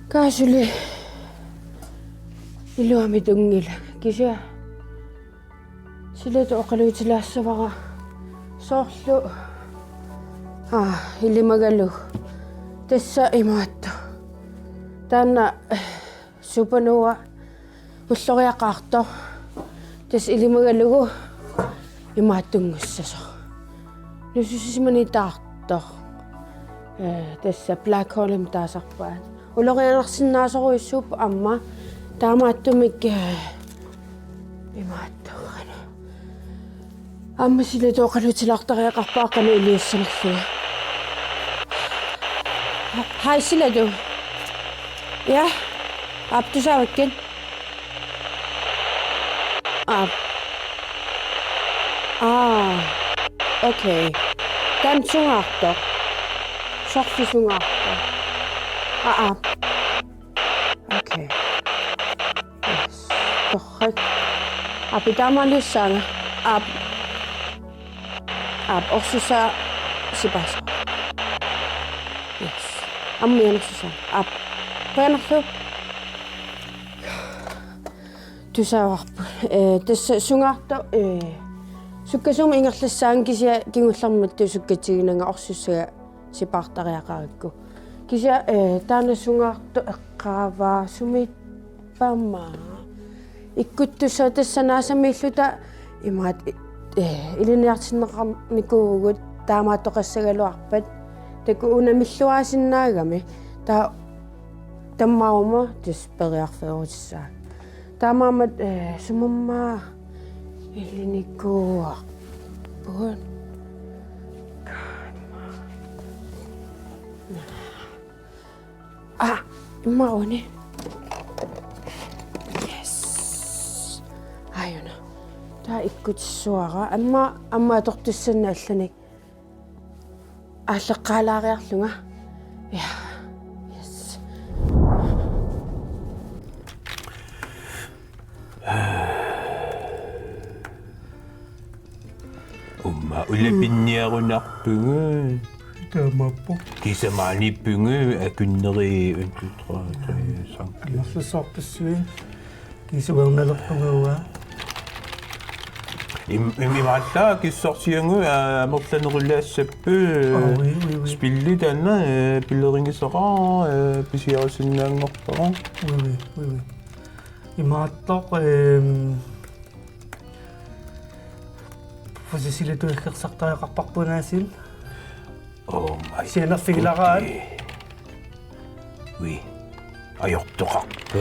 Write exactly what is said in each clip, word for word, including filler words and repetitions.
Kaasuli iluamik tunngilanga. Kisianni silatut oqaluutilaassavara soorlu, aa, ilimagalugu. Tassa imaattoq. Taanna Supernova ulloriaqartoq. Tassa ilimagalugu imaattunngussasoq. Nususimanitaartoq. Ee, tassa Black Hole-imik taasarpaat. Ulorianarsinnaasorujussuupput aamma taamaattumik, ee, imaattoq. Aamma silatut oqaluutilaartariaqarpara qanoq iliussanerlunga. Hej, silatut. Ja. Aap, tusaavakkit. Aap. Aa. Okay. Taanna sungaartoq. Soorlu sungaartoq. Aa, aap. Okay. Yes. Torrak. Aap, taamaaliussaanga. Aap. Aap, orsussaa sipaasoq. Yes. Aamma mianersussaanga. Aap. Qujanarlu. Tusaavarput. Ee, tassa sungaartoq, ee, sukkasuumik ingerlassaanga kisianni kingullermik sukkatiginanga orsussaa sipaartariaqarakku. Kisianni, ee, taanna sungaartoq eqqaavaa sumiippa aamma. Ikkuttussaq tassa naasamiilluta imaat, ee, ilinniartinneqarnikuuvugut taamaattoqassagaluarpat takuuk unamilluarsinnaagami. Taava tammaaruma tassa periarfeerutissaanga. Taamaammat, ee, sumummaa ilinikuuarput. Aa, immaqa uani. Yes. Aajuna. Taava ikkutissuara. Aamma, aamma atortussannik allanik aalleqqaalaariarlunga. Ja. Yes. Uumma ulapinniarunarpunga. Taamaappoq. Kiisa maaniippunga, akunneri, un, to, tre, tre, fire, fem. Amerlasoorpassuit. Kiisa uernalerpunga uanga. Im-, im-, imaallaat kissaatigalugu, aa, amerlanerulaassapput. Aa, oui, oui, oui. Spilli taanna, ee, pilerigisara, ee, pisiarisinnaanngorpara. Oui, oui, oui, oui. Imaattoq, ehm, Fusisilatu aggersartariaqarparput aasiit. Oh my. Sianerfigilaaraat. Gudi. Ui. Ajortoqarpa.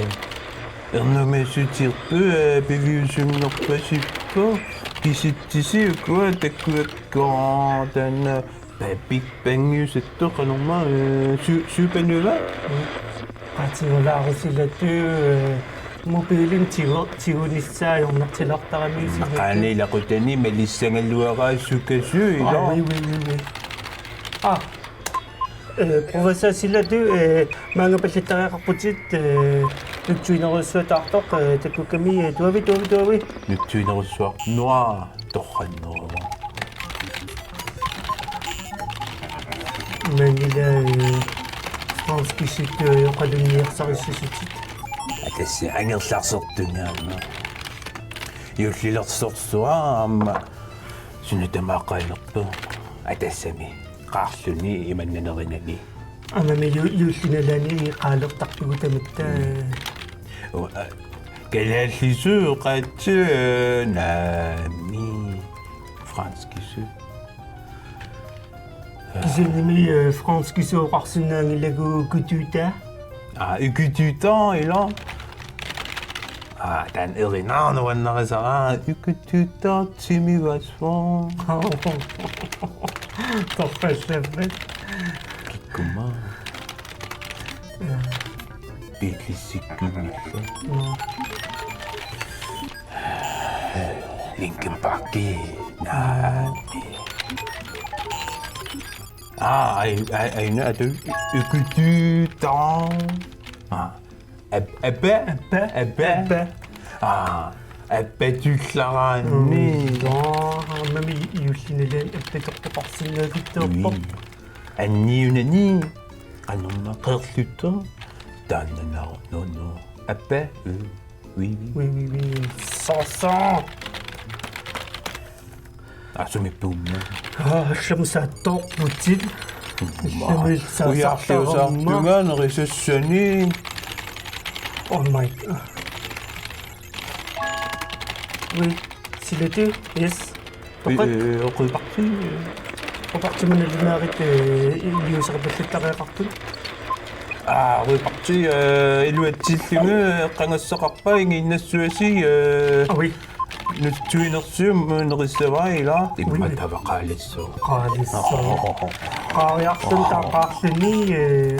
Ernumassutigilerput, ee, piviusunngorpasippoq. Kisitsisit ukua takuakka taanna Big Bang-iusuttoq qanormaa, ee, su-, supernova? Mm. Qatigulaarisilaartut, ee, mobiilimik tigu-, tigunissaa ajornartilaartarami. Maqaani ilaqutani malissagaluaraa sukkasuumik, ilaa? Aa, oui, oui, oui, oui. Aa, ee, professor Silatu, ee, maanga pallattariaqarputit, ee, nutsuinerujussuaq taartoq, ee, takukkami, ee, tuavi, tuavi, tuavi. Nutsuinerujussuaq. Nuaa. Torranneruvoq. Maanngilaq, ee, franskisut, ee, oqalunniarsarissasutit. Atassi angerlarsertunga aamma. Juullilersorsuaq aamma suna tamaat qaalerpoq. Atassami. Qaarluni imannanerunani. Aamma ju-, juulli nalaani qaalertarpugut tamatta. Mm. Oo, aa, kalaallisut, qaatsut, ee, naamik, franskisut. Kisiannimi, ee, franskisut oqarsinnaanngilagut ukutuutaa. Aa, ukutuutaa, ilaa. Aa, taanna erinaarnavannarisaraa ikuttuuttaa timivassoo. Torfassappit. Kikkuma. Biilissikkunnillu. Nå. Linkin Parki. Naa. Aa, ai, ai, ai, naa, tu, ikuttuuttaa. Aa. Ab-, abba, abba, abba. Abba. Aa, abbatullaraanni. Mm, joo, aamma juullinilaanni abbatortoqarsinnaasuttuarpoq. Ui. Anniunani. Qanormaa qeerluttoq. Taanna naa, no, no. Abba. Mm. Ui, ui. Ui, ui, ui. Soo, soo. Asumippuummi. Aa, allamut saattoorputit. Maa. Allamut saattoorputit. Ujarliusartunga nerisassani. Oh my God. Ui, silatu, yes. Toqat. Eh, eh, oqarparti. Oqarparti manna linaarit, eh, iliuuseqarpallattariaqartut. Aa, oqarparti, eh, iluatsillugu, eh, qangassaqarpa ingiinnassuasi, eh, Ui. Nutsuinersium nerissavai ila. Ui. Imma tavaqaalissoo. Qaalissoo. Qaariarluni taaqaarluni, eh,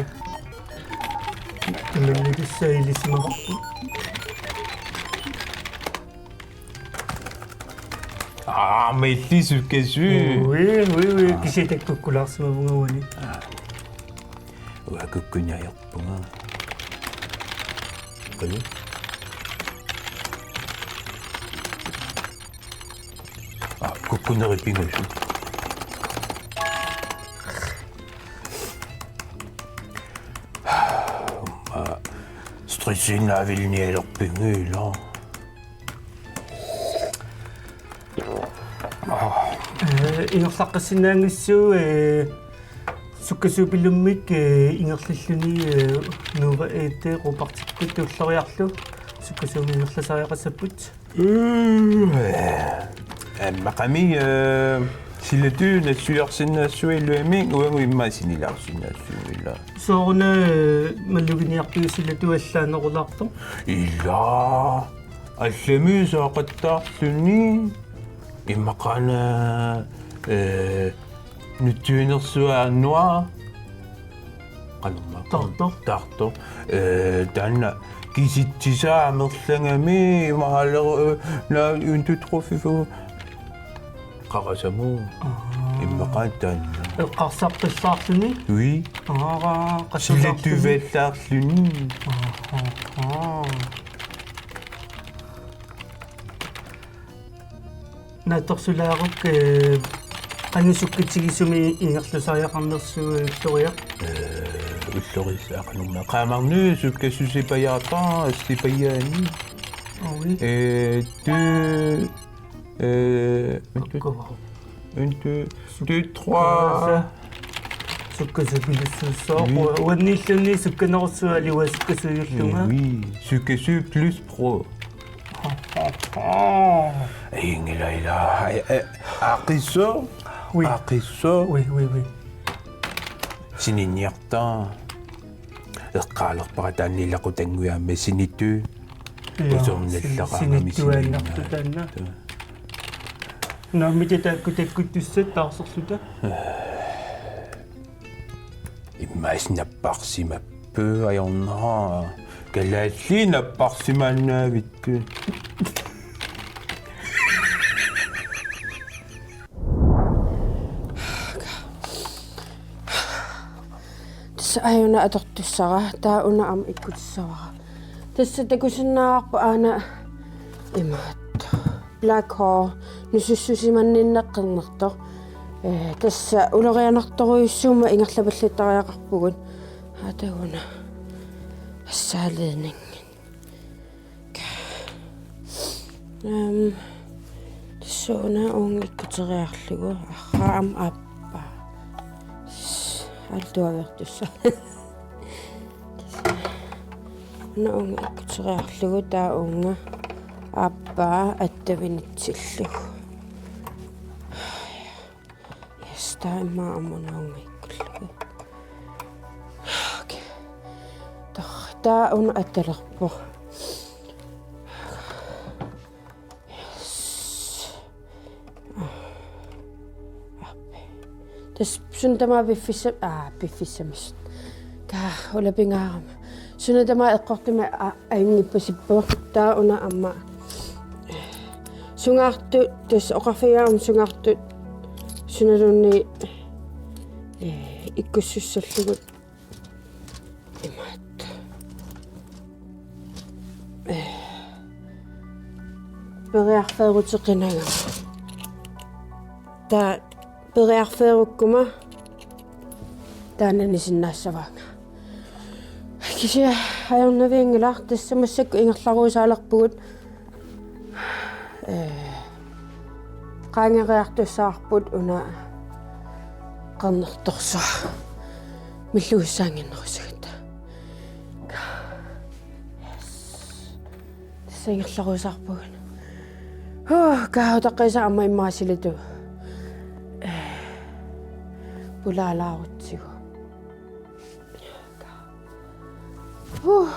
imannilissa ilisimavarput. Aa, meellisukkasu. Ui, ui, ui, kisianni takkukkulaarsimavunga uani. Uanga kukkunaajorpunga. Qulu. Aa, kukkunerit pingusut. Aa, stressiinnaavillunialerpinguilaa. Eh, ingerlaqqissinnaanngissuu, eh, sukkasuupilummik, eh, ingerlalluni, eh, Nuuva Eete Robertikkut ulloriarlu sukkasuumik ingerlasariaqassapput. Mm, eh, ammaqami, eh, silatu nassuiarsinnaassuugaluamik uagut immaqa sinilaarsinnaassuugut ila. Sooruna, eh, maluginiarpiuk silatu allaanerulaartoq? Ila. Allamik saaqattaarluni immaqaana, eh, nutsuinersuaq nuua. Qanormaa. Taartoq. Taartoq. Eh, taanna kisitsisaa amerlangami imaaleru, eh, naa untut truffifu. Qarasamut. Aa. Immaqaana taanna. Eqqarsartallaarluni? Ui. Aa, qassallaarluni. Silatuvallaarluni. Aa, aa, aa. Naatsorsularuk, eh, qanoq sukkatigisumik ingerlasariaqarnersugut ulloriaq? Eh, ulloriaq qanormaa. Qaamarnut sukkasusipajaartaa, sipajaani. Ui. Eh, tu, eh, untut. Akku. Untut, deux, trois. Sukkasuupilussuussooq. Ui. Uannilluni sukkanerussuaq aliua sukkasuujullunga. Eh, ui. Sukkasuut plus pro. Ingilaila. Ai, ai, aaqqissooq. Ui. Aaqqissooq. Ui, ui, ui. Sininniartaa. Eqqaalerpara taanna ilaqutannguit aamma sinittuut. Ila, usornallaqaangami sinittuaannartut taanna. Taava. Naamik taakku takkuttussat taarserluta. Immaqa napparsimapput ajornera. Kalaallit napparsimaannaavittut. Tassa aajuna atortussara, taava una aamma ikkutissavara. Tassa takusinnaavarput aana imaattoq. Black hole, nusussusimanninneq qernertoq. Eh, tassa ulorianartorujussuummat ingerlapallattariaqarpugut. Aa, taava una. Assaaliininngin. Ehm, tassa una uunga ikkuteriarlugu, arraa aamma aappaa. Altuaviortussa. Una uunga ikkuteriarlugu, taava uunga aappaa attavinitsillugu. Yes, taava immaqa aamma una uunga ikkullugu. Okay. Tor-, taava una attalerpoq. Tassa suna tamaat piffissa-, aa, piffissamissut. Kaa, ulapingaarama. Suna tamaat eqqortumik a-, ajunngippassippoq. Taava una aamma sungaartut, tassa oqarfigaarama sungaartut sunaluunniit, ee, ikkussussallugu. Imaattoq. Ee. Periarfeeruteqinagama. Taava periarfeerukkuma taanna anisinnaassavaanga. Kisianni ajornavianngilaq, tassa massakkut ingerlaruusaalerpugut. Ee, qaangeriartussavarput una qernertorsuaq. Milluussaannginnerusagit. Yes. Tassa ingerlaruusarpugut. Huh, kaa, utaqqisa aamma immaqa silatu. Ee, pulaalaarutsigu. Huh.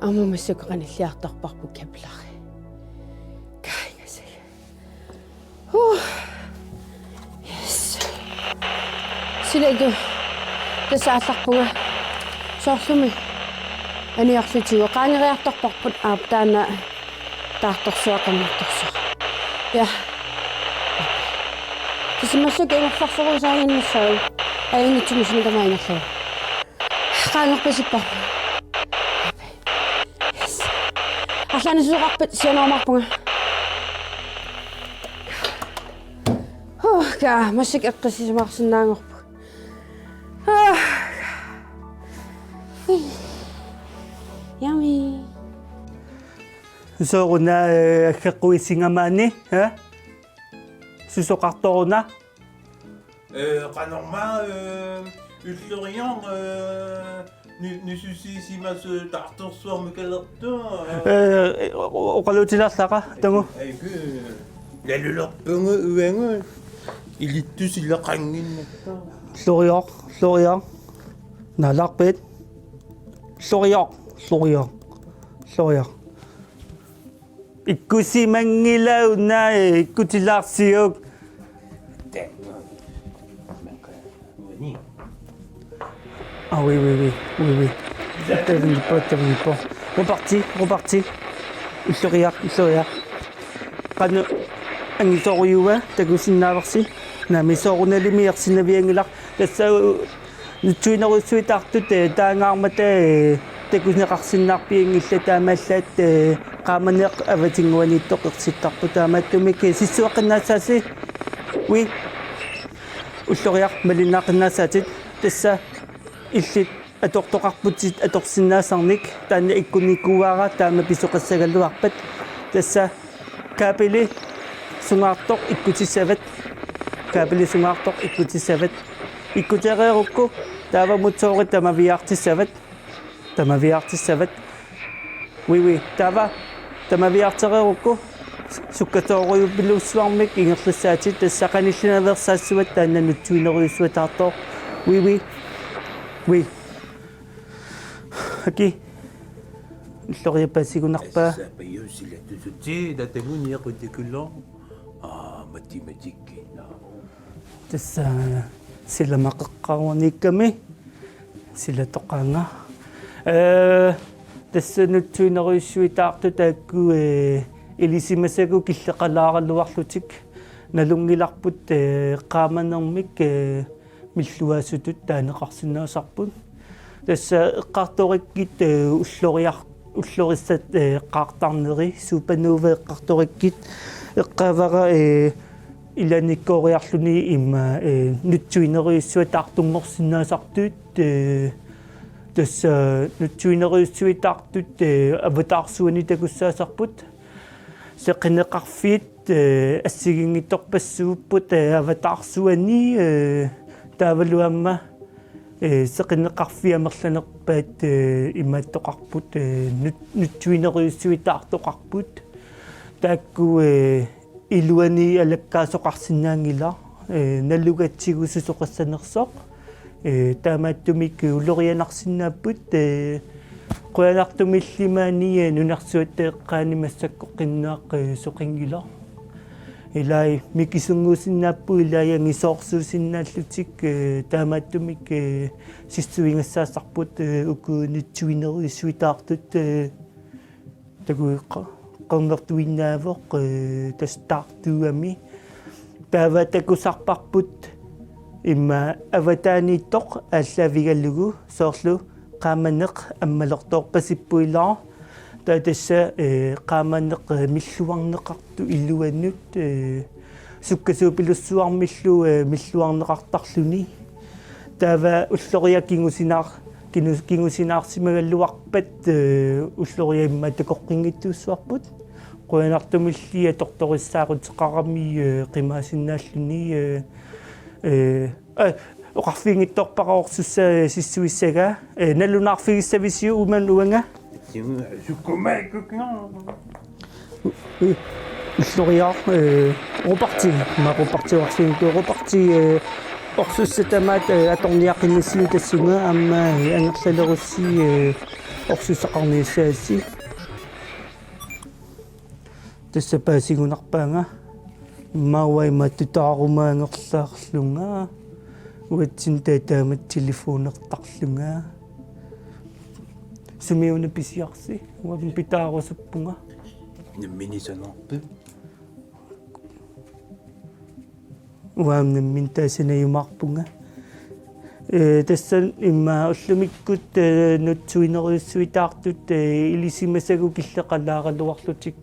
Aamma massakkut qanilliartorparput Kepleri. Kaingasik. Huh. Yes. Silatu. Tassa aallarpunga. Soorlumi. Aniarlutigu. Qaangeriartorparput aap taanna. Taartorsuaq qernertorsuaq. Ja. Tassa massakkut ingerlarsoruusaaginnassaaq. Ajunngitsumik suna tamaat ingerlavoq. Qaangerpasippoq. Yes. Arlaannik susoqarpat sianerumaarpunga. Huh, kaa, massakkut eqqissisimaarsinnaanngorpunga. Huh. Ui. Yummy. Sooruna, ee, aggeqquissigamaanni, ha? Susoqartoruna? Ee, qanormaa, ee, Ulloriaq, ee, nu-, nususiisimasut taartorsuarmik kalertu, ee. Ee, o-, o-, oqaluutilaarlaqaaq, tamu. Aiku, nalulerpunga uagut. Ilittusileqannginnatta. Ulloriaq, Ulloriaq. Nalaarpit. Ulloriaq, Ulloriaq, Ulloriaq. Ikkussimanngilaq una, ee, ikkutilaarsiuk. Ah, oui, oui, oui, oui, oui. Tavinngippoq, tavinngippoq. Reparti, reparti. Ulloriaq, Ulloriaq. Qanoq angisoorujussuaq takusinnaavarsi. Naamik, soorunalimi ersinnavianngilaq. Tassa nutsuinerujussuitaartut, ee, taangaarmata, ee, takuneqarsinnaarpianngillat, taamaallaat, ee, qaamaneq avatinnguaniittoq ersittarpoq, taamaattumik, ee, sissueqqinnaassaasi. Ui. Ulloriaq, malinnaaqqinnaassaatsit. Tassa illit atortoqarputit atorsinnaasarnik, taanna ikkunnikuuara taama pisoqassagaluarpat. Tassa kabeli sungaartoq ikkutissavat. Kabeli sungaartoq ikkutissavat. Ikkutereerukku taava motoorit tamaviaartissavat. Tamaviaartissavat. Oui, oui. Taava tamaviaartereerukku sukkasoorujupilussuarmik ingerlassaatit, tassa qanillinaveersaassuat, taanna nutsuinerujussuitaartoq. Oui, oui. Oui. Aki. Ulloriaq paasigunarpaa. Tassa pajuusilattusutsi, tataguniaqutikulu. Aa, matematikki. Tassa silamaqeqqaruaniikkami. Silatoqaanga. Ee, tassa nutsuinerujussuitaartut taakku, ee, ilisimasagut killeqalaaraluarlutik nalunngilarput, ee, qaamanermik, ee, milluaasutut taaneqarsinnaasarput. Tassa eqqartorikkit, ee, ulloriar-, ullorissat, ee, eqqartarneri, Supernova eqqartorikkit, eqqaavara, ee, ilaannikkooriarluni immaqa, ee, nutsuinerujussuitaartunngorsinnaasartut, ee, tassa nutsuinerujussuitaartut, ee, avataarsuani takussaasarput. Seqineqarfiit, ee, assigiinngitsorpassuupput, ee, avataarsuani, ee, taavalu aamma, ee, seqineqarfiit amerlanerpaat, ee, imaattoqarput, ee, nut-, nutsuinerujussuitaartoqarput. Taakku, ee, iluani alakkaasoqarsinnaanngilaq, ee, nalugatsigu susoqassanersoq. Ee, taamaattumik ulorianarsinnaapput, ee, qujanartumilli maani, ee, nunarsuatta eqqaani massakkorpiaq, ee, soqanngilaq. Ilai mikisunnguusinnaapput, ilai angisoorsuusinnaallutik, eh, taamaattumik, eh, sissuigassaasarput, eh, uku nutsuinerujussuitaartut, eh, takuiqqa-, qernertuinnaavoq, eh, tassa taartuugami. Taava takusarparput immaqa avataaniittoq aallaavigalugu, soorlu qaamaneq ammalortoorpasippoq ilaa. Taava tassa, eh, qaamaneq, eh, milluarneqartoq iluanut, eh, sukkasuupilussuarmillu, eh, milluarneqartarluni. Taava ulloriaq kingusinaar-, kingu-, kingusinaarsimagaluarpat, eh, ulloriaq immaqa takoqqinngitsuussuarput. Qujanartumilli atortorissaaruteqarami, eh, qimaasinnaalluni, eh, eh, eh, oqarfiginngitsoorpara orsussa, eh, sissuissagaa, eh, nalunaarfigissavisiuk imannak uanga? Sukkumaikkukkina. Ulloriaq, eh, Roberti, ma Roberti oqarfiginngikkukku, Roberti, eh, orsussa tamaat, eh, atorniaqqinnissavit tassunga, aamma, eh, angerlalerussi, eh, orsussaqarniassagassi. Tassa paasigunarpaanga. Immaqa uanga imatut taarumaangerlaarlunga. Uatsinni taava taamatut telefonertarlunga. Sumiuna pisiarisi? Uanga pitaarusuppunga. Nammineq sanarpit? Uanga nammineq taava sanajumaarpunga. Eh, tassa immaqa ullumikkut, eh, nutsuinerujussuitaartut, eh, ilisimasagut killeqalaaraluarlutik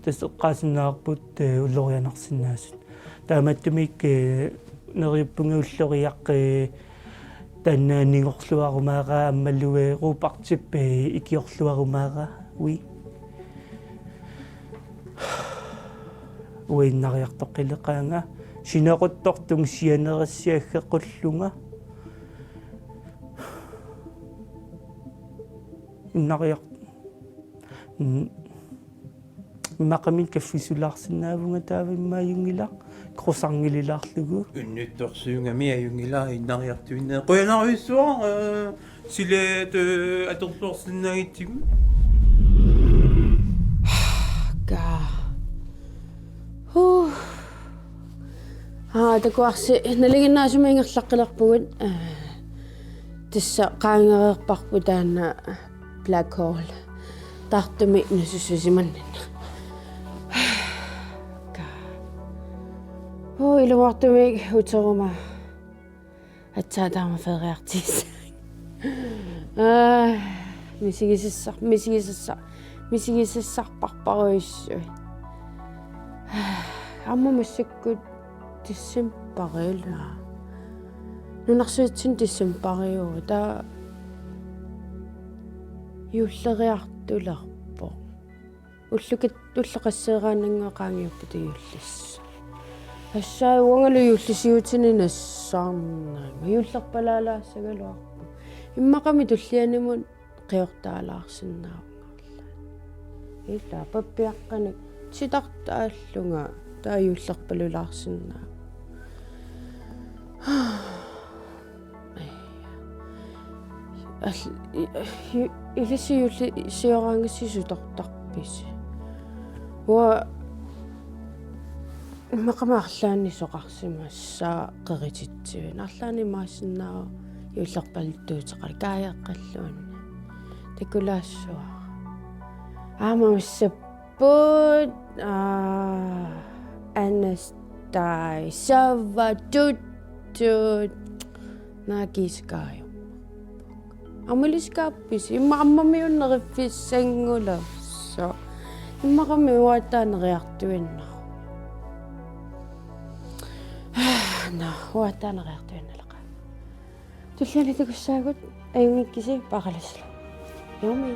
tassa eqqaasinnaavarput, eh, ullorianarsinnaasut. Taamaattumik, eh, neriuppunga ulloriaq, eh, taanna anigorluarumaarpaa aammalu, eh, Robertip, eh, ikiorluarumaarpaa. Ui. Uanga innariartoqqileqaanga. Sineruttortunga sianerassi aggequllunga. Innariar-, mm. Immaqami kaffisulaarsinnaavunga taava immaqa ajunngilaq. Croissantilaarlugu. Unnuttorsuugami ajunngilaq innariartuinnaq. Qujanarujussuaq, eh, silaat, eh, atorluarsinnaagitsigut. Ka. Huh. Aa, takuarsi nalinginnaasumik ingerlaqqilerpugut. Eh, tassa qaangereerparput taanna Black Hole. Taartumi nusussusimanninna. Ka. Uu, ilumoortumik uteruma. Aatsaat taama feriartigissaanga. Aa, misigisassar-, misigisassar-, misigisassarparparujussuit. Aamma massakkut decembari ilaa. Nunarsuatsinni decembariuvoq. Taava juulleriartulerpoq. Ullukat-, ulloqasseeraannannguaq qaangiuppata juullissaa. Tassa uangalu juullisiutini nassaarnaanga. Juullerpalaalaassagaluarpunga. Immaqami tullianimut qiortaalaarsinnaavunga. Ilaa pappiaqqanik titartaallunga taava juullerpalulaarsinnaavunga. Al-, i-, i-, ilissi juullisioraangassi sutortarpisi? Uanga immaqami arlaannik soqarsimassaaq qerititsivinnut. Arlaannik imaassinnaavoq juullerpaluttuuteqarlunga kaajaqqalluunniit. Takulaassuara. Aamma massakkut Put, aa, Anastai, Sava, Tuttut, nakiskaajumaarput. Aamma iliskaappisi, immaqa ammami unneriffissanngulersoq. Immaqami uattaaneriartuinnaq. Naa, uattaaneriartuinnaleqaaq. Tulliani takussaagut, ajunngikkisi paaralaassallugu. Juumi.